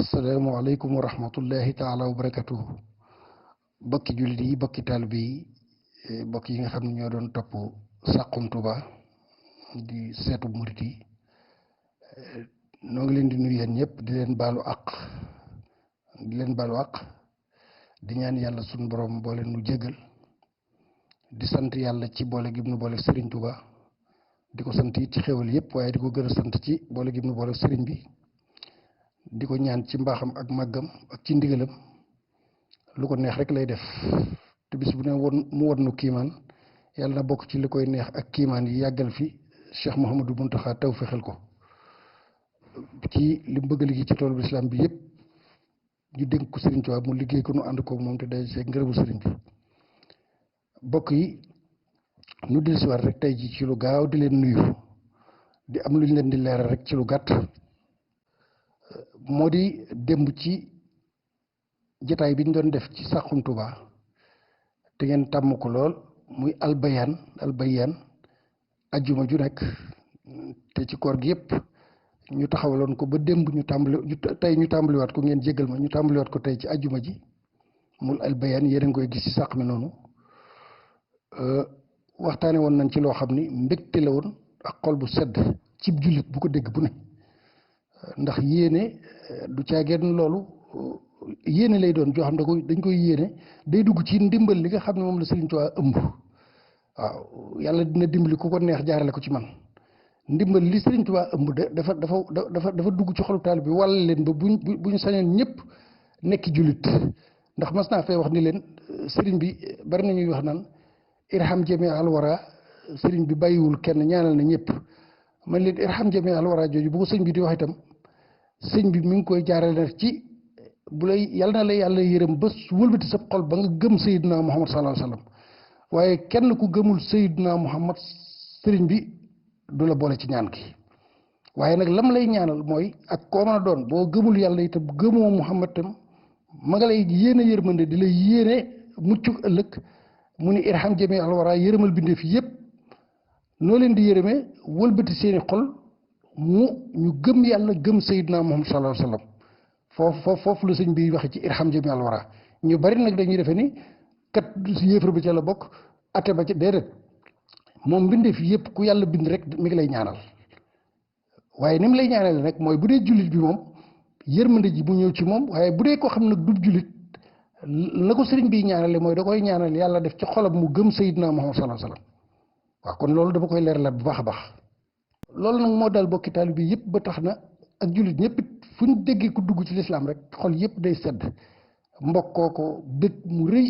asalaamaaleykum wa rahmatullahi taala wa barakatuhu bokki jullit yi bokki taalibe yi bokk yi nga xam ne ñoo doon topp Saxum Touba di seetu murit yi noo ngi leen di nuyu yéen ñëpp di leen baalu àq di ñaan yàlla suñu borom boole nu jéggal di sant yàlla ci boole gi nu boole Serigne Touba di ko sant it ci xéwal yëpp waaye di ko gën a sant ci boole gi nu boole Serigne bi di ko ñaan ci mbaaxam ak màggam ak ci ndigalam lu ko neex rek lay def te bis bu ne mu won nu kiimaan yàlla na bokk ci li koy neex ak kiimaan yi yàggal fi Cheikh Mouhamadou Mountakha taw fexel ko ci li mu bëgg a liggéey ci toolu islam bi yëpp ñu dénk ko Serigne Touba mu liggéey ko nu ànd koog moom te day see ngërëmu Serigne bi bokk yi nu dellusiwaat rek tey ji ci lu gaaw di leen nuyu di am lu ñu leen di leeral rek ci lu gàtt moo di démb ci jataay bi ñu doon def ci Saxum Touba te ngeen tàmm ko lool muy albayaan ajjuma ju nekk te ci koor gi yëpp ñu taxawaloon ko ba démb ñu tàmbaliwaat ko ngeen jéggal ma ñu tàmbaliwaat ko tey ci ajjuma ji mul albayaan yéen a ngi koy gis ci sàq mi noonu waxtaane woon nañ ci loo xam ni mbégte la woon ak xol bu sedd cib jullit bu ko dégg bu ne ndax yéene du caageen loolu yéene lay doon joo xam ne dañ koy yéene day dugg ci ndimbal li nga xam ne moom la Serigne Touba ëmb waaw yàlla dina dimbali ku ko neex jaarale ko ci man ndimbal li Serigne Touba ëmb dafa dugg ci xolu taalibe bi wàll leen ba buñ sañoon ñëpp nekki jullit ndax mas naa fee wax ni leen Serigne bi bari na ñuy wax naan irham jami alwara Serigne bi bàyyiwul kenn ñaanal na ñëpp man leen irham jami alwara jooju bu ko sëñ bi di wax itam sëñ bi mi ngi koy jaarale nag ci bu lay yàlla na la yàlla yërëm ba wëlbati sa xol ba nga gëm Seydina Muhammad sallallahu alayhi wa sallam waaye kenn ku gëmul Seydina Muhammad sëriñ bi du la boole ci ñaan gi waaye nag lam lay ñaanal mooy ak koo mën a doon boo gëmul yàlla itam gëmoo Muhammad tam ma nga lay yéene yërmande di la yéene muccuk ëllëg mu ni irham jami alwara yërëmal bindee fi yëpp noo leen di yërëmee wëlbati seeni xol ñu gëm yàlla gëm Seydina Muhammad sallallahu alayhi wa sallam foofu la sëñ bi waxe ci irham jami alwara ñu bari nag dañuy defe ni kat yéefar ba ca la bokk ate ba ca déedéet moom mbindeef yëpp ku yàlla bind rek mi ngi lay ñaanal waaye ni mu lay ñaanal rek mooy bu dee jullit bi moom yërmande ji bu ñëw ci moom waaye bu dee koo xam nag du jullit la ko sëriñ bi ñaanale mooy da koy ñaanal yàlla def ci xolam mu gëm Seydina Muhammad sallallahu alayhi wasallam waaw kon loolu dama koy leeralaat bu baax a baax loolu nag moo dal bokki taalibe bi yëpp ba tax na ak jullit ñëpp fu ñu déggee ku dugg ci lislaam rek xol yëpp day sedd mbokkoo ko bég mu rëy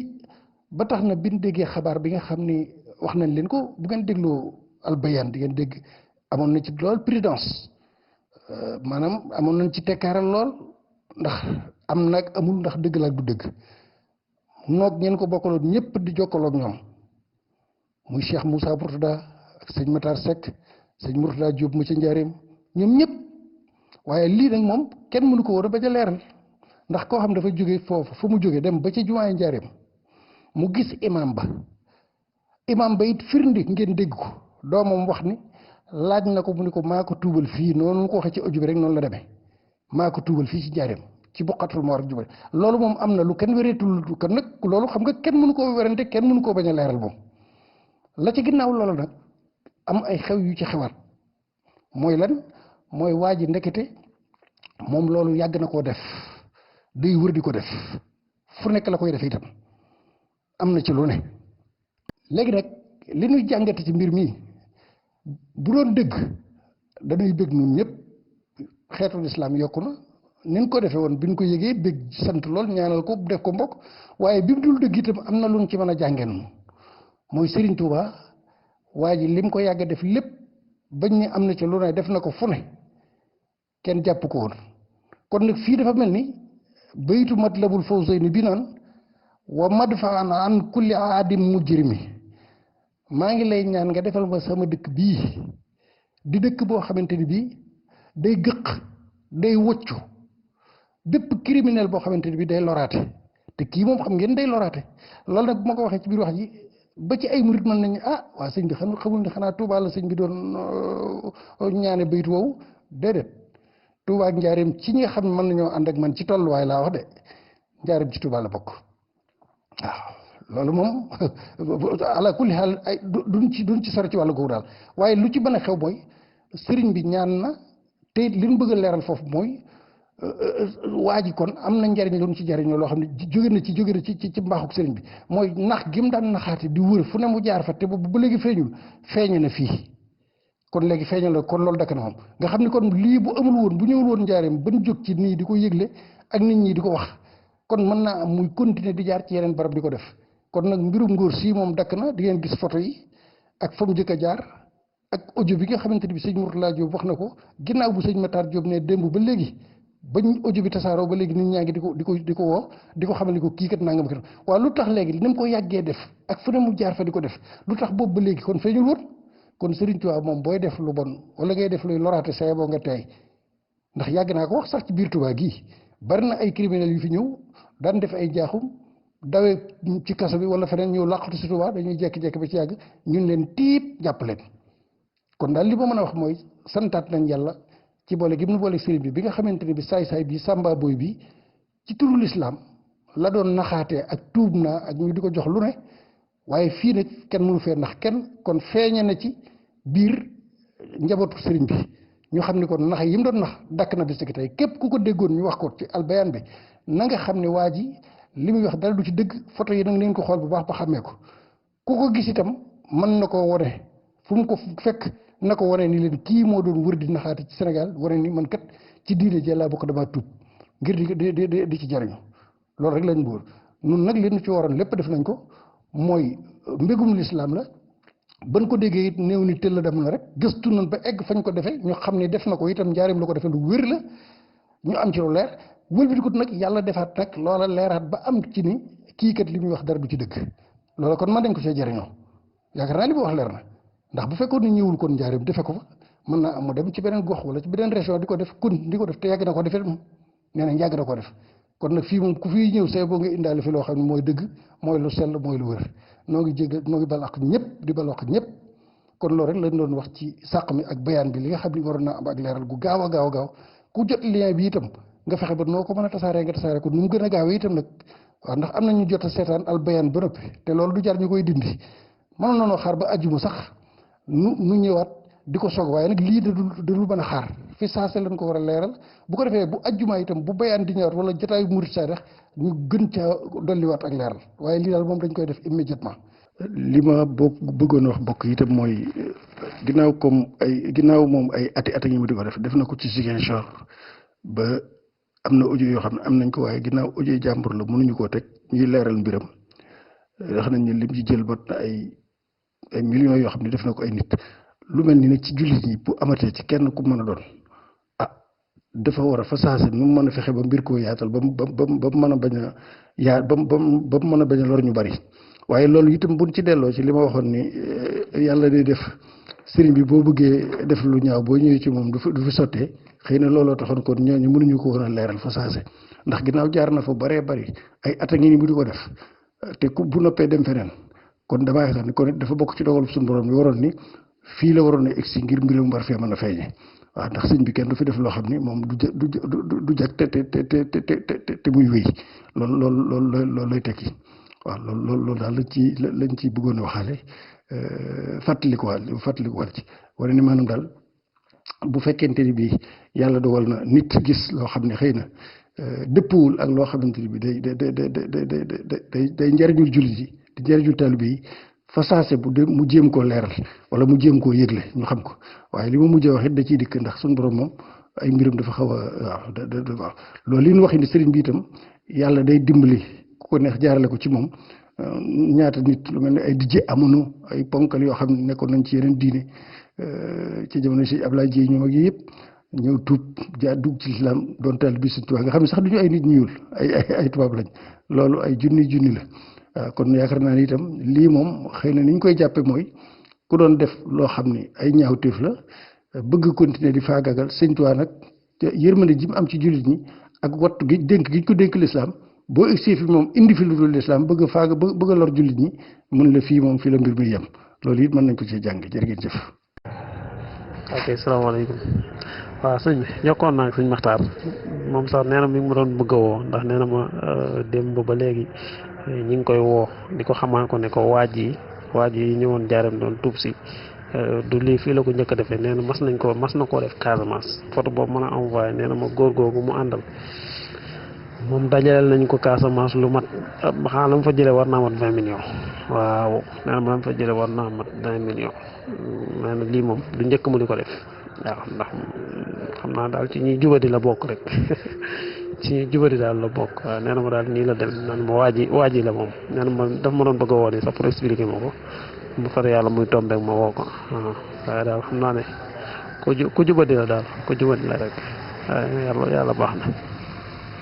ba tax na bi ñu déggee xabaar bi nga xam ni wax nañ leen ko bu ngeen dégloo albayaan di ngeen dégg amoon na ci lool prudence maanaam amoon nañ ci tekkaaral lool ndax am nag amul ndax dëgg la ak du dëgg noog ngeen ko bokkaloon ñëpp di jokkaloog ñoom muy Cheikh Moussa Bourtada ak sëñ Matar Seck sëñ Mourtada Diop mu ci njaareem ñoom ñëpp waaye lii nag moom kenn mënu ko war a ba ca leeral ndax koo xam dafa jóge foofu fu mu jóge dem ba ca jumaay njaareem mu gis imam ba it firndi ngeen dégg ko doomam wax ni laaj na ko mu ni ko maa ko tuubal fii noonu mu ko waxee ci audio bi rek noonu la demee maa ko tuubal fii ci njaareem ci buqatul moo rek jubale loolu moom am na lu kenn wéreetul kon nag loolu xam nga kenn mënu koo werante kenn mënu koo bañ a leeral moom la ci ginnaaw loolu nag am ay xew yu ci xewaat mooy lan mooy waa ji ndekete moom loolu yàgg na koo def day wër di ko def fu nekk la koy def itam am na ci lu ne léegi nag li ñuy jàngate ci mbir mi bu doon dëgg dañuy bëgg ñun ñëpp xeetu lislaam yokku na nin ko defee woon bi ñu ko yëgee bëgg sant lool ñaanal ko def ko mbokk waaye bi mu dul dëgg itam am na lu ñu ci mën a jàngee noonu mooy Serigne Touba waa ji lim ko yàgg def lépp bañ ni am na ci lu ne def na ko fu ne kenn jàpp ko woon kon nag fii dafa mel ni baytu Matlabul Fawzayni bi naan wa madfa'an an kulli aadim mujrimi maa ngi lay ñaan nga defal ma sama dëkk bii di dëkk boo xamante ni bii day gëq day woccu bépp criminel boo xamante ni bii day loraate te kii moom xam ngeen day loraate loolu nag bu ma ko waxee ci biir wax ji ba ci ay murit mën nañu waa sëñ bi xamul ne xanaa Tuubaa la sëñ bi doon ñaane baytu woowu déedéet Touba ak Njaareem ci ñi nga xam ne mën nañoo ànd ak man ci tolluwaay laa wax de Njaareem ci Touba la bokk waaw loolu moom ala kulli xaal ay duñ ci sori ci wàllu googu daal waaye lu ci mën a xew mooy sëriñ bi ñaan na te li ñu bëgg a leeral foofu mooy waa ji kon am na njariñ lu ñu ci jariñoo loo xam ne jóge na ci mbaaxuk sëriñ bi mooy nax gi mu daan naxaate di wër fu ne mu jaar fa te ba léegi feeñul feeñe na fii kon léegi feeñal la kon loolu dakk na moom nga xam ne kon lii bu amul woon bu ñëwul woon njaareem ban jóg ci nii di ko yëgle ak nit ñi di ko wax kon mën naa am muy continuer di jaar ci yeneen barab di ko def kon nag mbirum ngóor sii moom dakk na di ngeen gis photo yi ak fa mu jëkk a jaar ak audio bi nga xamante ni bi sëñ Mourtala Diop wax na ko ginnaaw bu sëñ Matar Diop ne démb ba léegi bañ audio bi tasaaroo ba léegi nit ñaa ngi di ko woo di ko xamal ni ko kii kat nangam kat waaw lu tax léegi ni mu ko yàggee def ak fu ne mu jaar fa di ko def lu tax boobu ba léegi kon feeñul woon kon Serigne Touba moom booy def lu bon wala ngay def luy loraate say boo nga teey ndax yàgg naa ko wax sax ci biir Touba gii bari na ay criminels yu fi ñëw daan def ay jaaxum dawee ci kaso bi wala feneen ñëw làqatu si Touba dañuy jekki-jekki ba ci yàgg ñun leen tiit jàpp leen kon daal li ma mën a wax mooy santaat nañ yàlla ci boole gi mu boole sëriñ bi nga xamante ne bi saay-saay bi sàmba boy bi ci turu lislaam la doon naxaatee ak tuub naa ak ñu di ko jox lu ne waaye fii nag kenn mënu fee nax kenn kon feeñe na ci biir njabootu sëriñ bi ñu xam ne kon nax yi mu doon nax dakk na bis ki tey képp ku ko déggoon ñu wax ko ci albayaan bi na nga xam ne waa ji li muy wax dara du ci dëgg photo yi nag ngeen ko xool bu baax ba xàmmee ko ku ko gis itam mën na koo wone fu mu ko fekk na ko wane ni leen kii moo doon wër di naxaate ci Sénégal wane ni man kat ci diine jëlaa bokk damaa tuub ngir di ci jariñu loolu rek lañ bëgg nun nag li ñu ci waroon lépp def nañ ko mooy mbégum lislaam la ban ko déggee it néew ni tëll dem na rek gëstu nañ ba egg fañ ko defee ñu xam ne def na ko itam njaarim la ko defee lu wér la ñu am ci lu leer wëlbati ko nag yàlla defaat nag loola leeraat ba am ci ni kii kat li muy wax dara du ci dëgg loola kon man dañ ko see jariñoo yaakaar naa li mu wax leer na ndax bu fekkoon ni ñëwul kon njaareem defe ko fa mën naa am mu dem ci beneen gox wala ci beneen région di ko def te yàgg na ko defee nee nañ yàgg na ko def kon nag fii moom ku fii ñëw say boo nga indaale fi loo xam ne mooy dëgg mooy lu sell mooy lu wër noo ngi jégg noo ngi bal ak ñëpp di bal ak ñëpp kon loolu rek lañ doon wax ci sàq mi ak bayaan bi li nga xam ne waroon naa am ak leeral gu gaaw a gaaw ku jot lien bi itam nga fexe ba noo ko mën a tasaaree nga tasaaree ko nu mu gën a gaawee itam nag waaw ndax am na ñu jot a seetaan al bayaan ba noppi te loolu du jar ñu koy dindi mënoon nañoo xaar ba ajjuma sax nu ñëwaat di ko soog waaye nag lii da lu mën a xaar fi saase lañ ko war a leeral bu ko defee bu ajjuma itam bu bayaan di ñëwaat wala jotaayu murit saa rex ñu gën caa dolliwaat ak leeral waaye lii daal moom dañ koy def immédiatement. li ma bëggoon wax bokk itam mooy ginnaaw moom ay ati ñu di ko def na ko ci Ziguinchor ba am na audio yoo xam ne am nañ ko waaye ginnaaw audio jàmbur la mënuñu koo teg ñuy leeral mbiram wax nañ ne lim ci jël ba ay millions yoo xam ne def na ko ay nit lu mel ni nag ci jullit ñi bu amatee ci kenn ku mën a doon dafa war a fa saase nu mu mën a fexe ba mbir koo yaatal ba mu mën a bañ a ba mu mën a bañ a lor ñu bari waaye loolu itam buñ ci delloo ci li ma waxoon ni yàlla day def sëriñ bi boo bëggee def lu ñaaw boo ñëwee ci moom du fi sottee xëy na looloo taxoon kon ñooñu mënuñu ko woon a leeral fa saase ndax ginnaaw jaar na fa baree bari ay at a ngi ni mu di ko def te bu noppee dem feneen kon damaa yaakaar ni kon dafa bokk ci dogal suñu borom bi waroon ni fii la waroon a egsi ngir mbiram war fee mën a feeñe waaw ndax sëñ bi kenn du fi def loo xam ni moom du jag te muy wéy loolu lay tekki waaw loolu daal lañ ci bëggoon a waxaale fàttalikuwaat ci wane ni maanaam daal bu fekkente ni bii yàlla dogal na nit gis loo xam ne xëy na dëppwul ak loo xamante ni bi day njariñul jullit yi di njariñul taalibe yi fa saase mu jéem koo leeral wala mu jéem koo yëgle ñu xam ko waaye li ma mujjee wax it da ciy dikk ndax suñu borom moom ay mbiram dafa xaw a waaw loolu li ñu waxee ni sëriñ bi itam yàlla day dimbali ku ko neex jaarale ko ci moom ñaata nit lu mel ne ay dijje amono ay ponkal yoo xam ne nekkoon nañ ci yeneen diine ci jamono si Ablaye Dieye ñoom ak yii yëpp ñëw tuub dugg ci lislaam doon taal bi Sëriñ Tuubaa nga xam ne sax duñu ay nit ñuul ay tubaab lañ loolu ay junni la waaw kon yaakaar naa ni itam lii moom xëy na ni ñu koy jàppe mooy ku doon def loo xam ni ay ñaawteef la bëgg continuer di faagagal Sëriñ Tuubaa nag yërmande ji mu am ci jullit ñi ak wattu gi dénk gi ko dénk lislaam boo egsee fi moom indi fi lu dul lislaam bëgg a lor jullit ñi mun la fii moom fii la mbir mi yem loolu it mën nañ ko ci jàng jërë ngeen jëf. ok salaamaaleykum waaw sëñ bi jokkoon naa ak sëñ Maxtaar moom sax nee na mi ngi ma doon bëgg a woo ndax nee na ma démb ba léegi ñi ngi koy woo di ko xamaa ko ne ko waaj yi ñëwoon jaareem doon tuub si du lii fii la ko njëkk a defee nee na mas na koo def Casamance photo boobu mën a envoyé nee na ma góor googu mu àndal moom dajaleel nañ ko Casamance lu mat xanaa la mu fa jëlee war naa mat 20 millions waaw nee na ma la mu fa jëlee war naa mat 20 millions nee na lii moom du njëkk mu di ko def waaw ndax xam naa daal ci ñuy jubadi la bokk rek ci ñuy jubadi daal la bokk waaw nee na ma daal nii la dem nee na ma waaji la moom nee na ma daf ma doon bëgg a woo nii sax pour expliquer ma ko bu far yàlla muy tombeek ma woo ko waaye daal xam naa ne ku jubadi la daal ku jubadi la rek waaye yàlla baax na